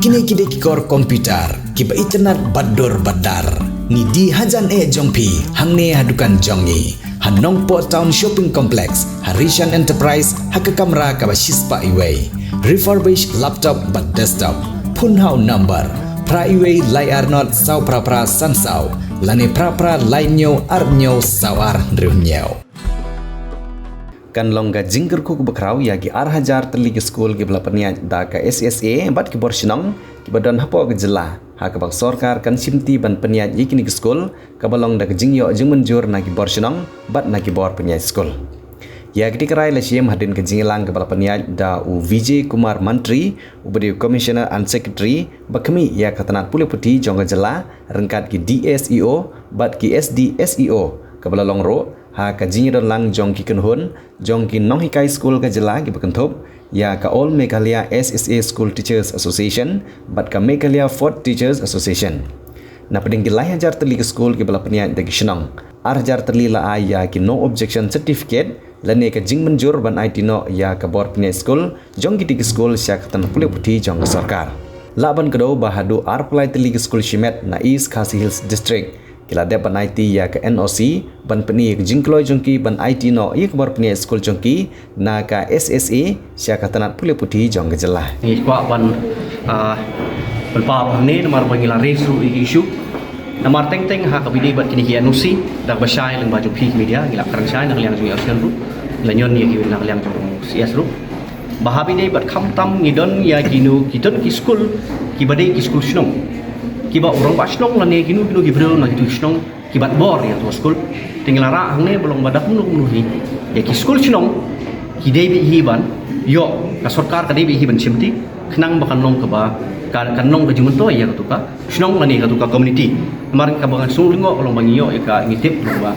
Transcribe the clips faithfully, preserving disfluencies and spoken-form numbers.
Kine ki dei ki kor computer kiba itynnad bad dur bad dar. Ngi die hajan eh jong phi hangne ha dukan jong ngi ha Nongpoh Town Shopping Complex, ha Rishan Enterprise, ha ka kamra kaba shispah iwei. Refurbish laptop bad desktop. Phone ha u number phra iwei lai ar not saw phra phra san saw lane phra phra lai hynñiew ar hynñiew saw ar hynriew hynñiew. Kan long ka jingkyrkhu kaba khraw ïa ki ar hajar tylli ki skul kiba la pynïaid da ka S S A bad ki bor shnong kiba don hapoh ka jylla, ha kaba ka sorkar kan shimti ban pynïaid ïa kine ki skul, kaba long da ka jingïoh jingmynjur na ki bor shnong bad na ki bor pynïaid skul. Ïa kata ka rai la shim hadien ka jingïalang kaba la pynïaid da u Vijay Kumar Mantri, uba dei u Commissioner and Secretary ba khmih ïa ka tnat pule puthi jong ka jylla, ryngkat ki D S E O bad ki S D S E O, kaba la long ruh ha ka jingïadon lang jong ki kynhun jong ki nonghikai skul ka jylla kiba kynthup ïa ka All Meghalaya S S A School Teachers Association bad ka Meghalaya Fourth Teachers Association. Na pdeng ki lai hajar tylli ki skul kiba la pynïaid da ki shnong, ar hajar tylli la ai ïa ki no objection certificate lane ka jingmynjur ban aiti noh ïa ka bor pynïaid skul jong kitei ki skul sha ka tnat pule puthi jong ka sorkar. Lah ban kdew ba haduh arphew lai tylli ki skul shimet na East Khasi Hills District ki la dep ban aiti ïa ka N O C ban pyni ïa ka jingkloi jong ki ban aiti noh ïa ka bor pynïaid skul jong ki na ka S S A sha ka tnat pule puthi jong ka jylla. Ngi kwah ban, ah, pynpaw hangne namar ba ngi la raise ruh ïa ki issue. Namar teng teng ha kaba ïadei bad kine ki N O C, da kaba shai lyngba jong phi ki media, ngi la kren shai na ka liang jong U S L ruh, la ñion ïa ki na ka liang jong U S L ruh. Ba ha kaba ïadei bad khamtam ngi don ïa kino ki don ki skul kiba dei ki skul shnong, kiba u rangbah shnong lane kino kino ki briew na kito ki shnong kiba bor ïa kato ka skul. Te ngi la rah hangne ba long ba da kumno kumno hi ïa ki skul shnong ki dei beit hi ban ïoh, ka sorkar ka dei beit hi ban shimti khnang ba kan long kaba, ka, kan long ka jingmyntoi ïa kato ka shnong lane kato ka community. Namar kaba nga sngew lyngngoh ka long ba ngi ïoh ïa ka, ngi tip long ba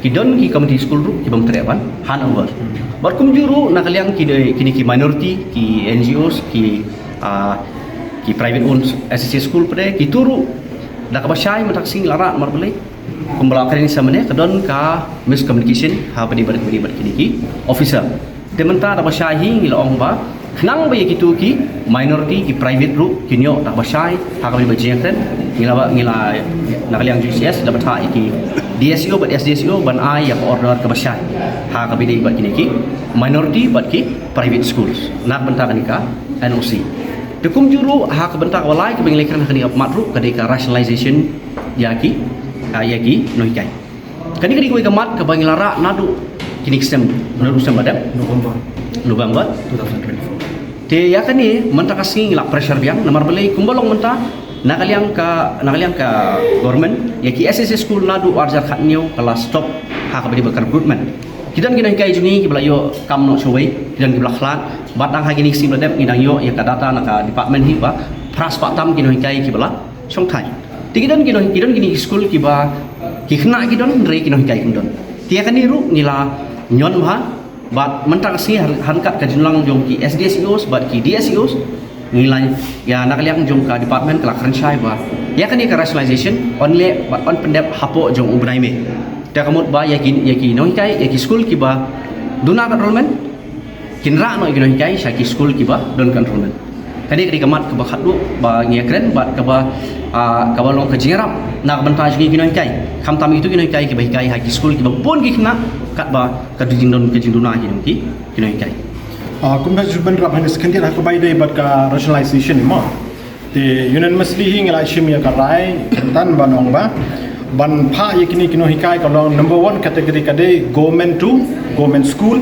ki don ki community skul ruh kibym treh ban hand over. Bad kumjuh ruh na ka liang kine, kine ki minority, ki N G Os, ki, ah, ki private owned S S A school pat de, kito ruh da kaba shai mynta ka sngi la rah namar balei, kumba la kren sha mynne, ka don ka miscommunication ha kaba ïadei bad, kaba ïadei bad kine ki officer. Te mynta da kaba shai hi ngi la ong ba khnang ba ïa kito ki minority, ki private ruh kin ïoh da kaba shai ha kaba ïadei bad jingkren, ngi la ba, ngi la na ka liang jong U S L la batai ïa ki D S E O bad S D S E O ban ai ïa ka order kaba shai ha kaba ïadei bad kine ki minority bad ki private schools na ka bynta kane ka N O C. Te kumjuh ruh ha ka bynta kaba lai kaba ngi la kren ha kane ka mat ruh ka dei ka rationalization ïa ki, ah, ïa ki nonghikai. Kane ka dei kawei ka mat kaba ngi la rah naduh kine ki snem, naduh snem ba dep? November. November two thousand twenty-four. Te ïa kane mynta ka sngi ngi la pressure biang namar balei, kumba long mynta na ka liang ka, na ka liang ka government, ïa ki S S A school naduh ar hajar khathynñiew ka la stop ha kaba ïadei bad ka recruitment. Ki don ki nonghikai jong ngi kiba la ïoh kam noh shawei, ki don kiba la khlad, bad dang ha kine ki sngi ba dep ngi dang ïoh ïa ka data na ka department hi ba phra spah tam ki nonghikai kiba la shongthait. Te ki don ki nong, ki don kine ki skul kiba ki khynnah ki don hynrei ki nonghikai kim don. Te ïa kane ruh ngi la ñion bha, bad mynta ka sngi ha ryngkat ka jingïalang jong ki S D S E Os bad ki D S E Os, ngi la, ïa na ka liang jong ka department ka la kren shai ba ïa kane ka rationalization yn leh bad yn pyndep hapoh jong u bnai May. Te ka mut ba ïa ki, ïa ki nonghikai, ïa ki skul kiba duna ka enrollment kin rah noh ïa ki nonghikai sha ki skul kiba don ka enrollment. Kane ka dei ka mat kaba khatduh ba ngi ïa kren bad kaba, ah, kaba long ka jingïarap na ka bynta jong ngi ki nonghikai, khamtam ïa kito ki nonghikai kiba hikai ha ki skul kiba bun ki khynnah katba ka jingdon, ka jingduna ki jong ki, ki nonghikai. Ah, kumba ju bynrap hangne, second, ha kaba ïadei bad ka rationalization mo. Te unanimously hi ngi la shim ïa ka rai kyntan ban ong ba ban phah ïa kine ki nonghikai ka long number one category ka dei government two, government school.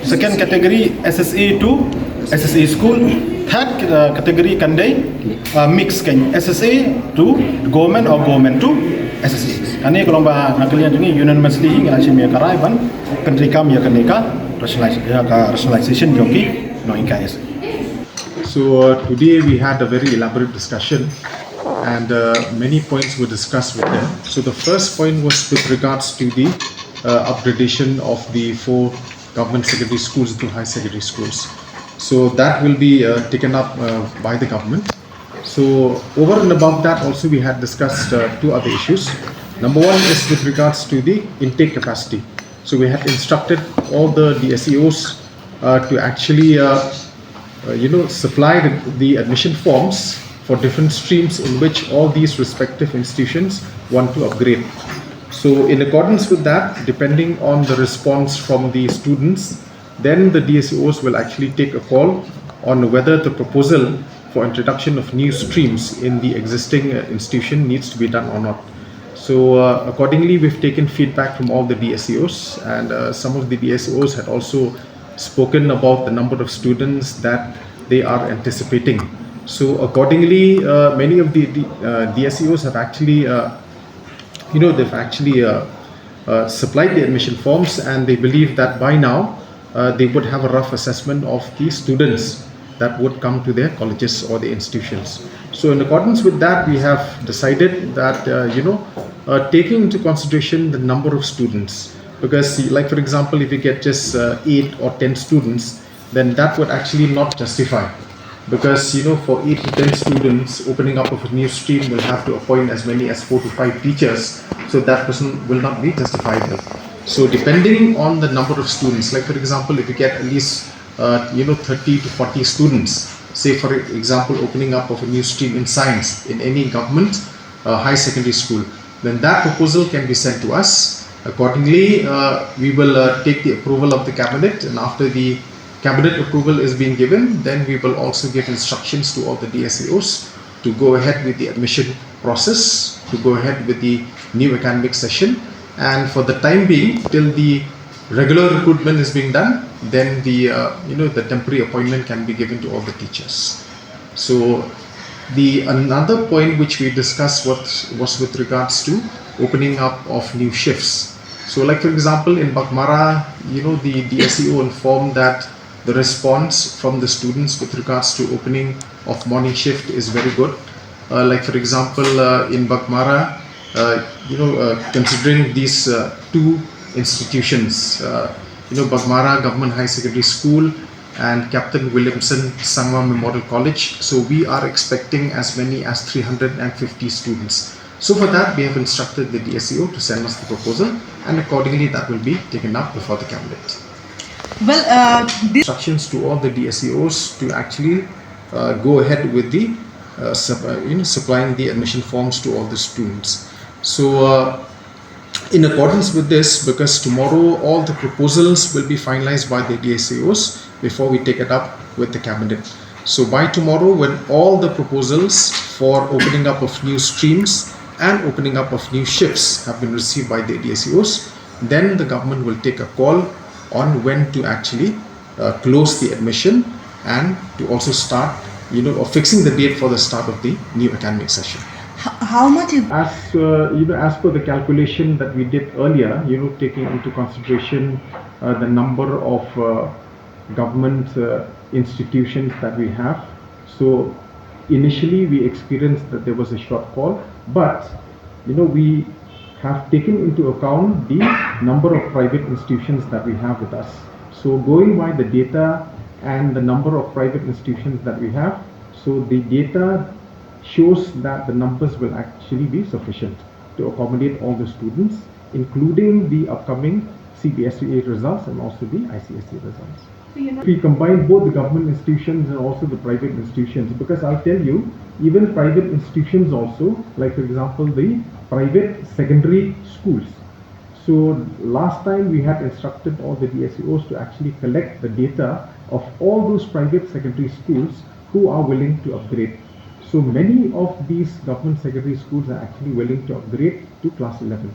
Second category S S A two, S S A school. Third, uh, category kan dei, uh, mix kan, S S A two government or government two S S A. Kane ka long ba na ka liang jong ngi unanimously hi ngi la shim ïa ka rai ban pyntreikam ïa kane ka rationalize, ïa ka rationalization jong ki nonghikai. So, uh, today we had a very elaborate discussion and, uh, many points were discussed with them. So the first point was with regards to the, uh, upgradation of the four government secondary schools into high secondary schools. So that will be, uh, taken up, uh, by the government. So over and above that also we had discussed, uh, two other issues. Number one is with regards to the intake capacity. So we had instructed all the D S E Os, uh, to actually, uh, uh, you know, supply the, the admission forms for different streams in which all these respective institutions want to upgrade. So, in accordance with that, depending on the response from the students, then the D S E Os will actually take a call on whether the proposal for introduction of new streams in the existing uh, institution needs to be done or not. So, uh, accordingly, we've taken feedback from all the D S E Os, and uh, some of the D S E Os had also spoken about the number of students that they are anticipating. So, accordingly, uh, many of the, the uh, D S E Os have actually, uh, you know, they've actually uh, uh, supplied the admission forms, and they believe that by now uh, they would have a rough assessment of the students that would come to their colleges or the institutions. So, in accordance with that, we have decided that, uh, you know, uh, taking into consideration the number of students, because, see, like, for example, if you get just uh, eight or ten students, then that would actually not justify, because, you know, for eight to ten students, opening up of a new stream will have to appoint as many as four to five teachers, so that person will not be justifiable. So, depending on the number of students, like, for example, if you get at least uh, you know, thirty to forty students, say, for example, opening up of a new stream in science in any government uh, high secondary school, then that proposal can be sent to us. Accordingly, uh, we will uh, take the approval of the cabinet, and after the cabinet approval is being given, then we will also give instructions to all the D S E Os to go ahead with the admission process, to go ahead with the new academic session. And for the time being, till the regular recruitment is being done, then the uh, you know, the temporary appointment can be given to all the teachers. So the another point which we discussed was, was with regards to opening up of new shifts. So, like, for example, in Baghmara, you know, the D S E O informed that the response from the students with regards to opening of morning shift is very good. Uh, like, for example, uh, in Baghmara, uh, you know, uh, considering these uh, two institutions, uh, you know, Baghmara Government High Secondary School and Captain Williamson Sangma Memorial College. So we are expecting as many as three hundred fifty students. So for that, we have instructed the D S E O to send us the proposal, and accordingly, that will be taken up before the cabinet. Well, uh, this instructions to all the D S E Os to actually uh, go ahead with the uh, sub, uh, you know, supplying the admission forms to all the students. So, uh, in accordance with this, because tomorrow all the proposals will be finalized by the D S E Os before we take it up with the cabinet. So by tomorrow, when all the proposals for opening up of new streams and opening up of new shifts have been received by the D S E Os, then the government will take a call on when to actually uh, close the admission and to also start, you know, or fixing the date for the start of the new academic session. H- how much is as uh, you know, as per the calculation that we did earlier, you know, taking into consideration uh, the number of uh, government uh, institutions that we have. So initially we experienced that there was a shortfall, but, you know, we have taken into account the number of private institutions that we have with us. So going by the data and the number of privent institutions that we have, so the data shows that the numbers will actually be sufficient to accommodate all the students, including the upcoming C B S E results and also the I C S E results. If we combine both the government institutions and also the private institutions, because I'll tell you, even private institutions also, like, for example, the private secondary schools. So last time we had instructed all the D S E Os to actually collect the data of all those private secondary schools who are willing to upgrade. So many of these government secondary schools are actually willing to upgrade to class eleven.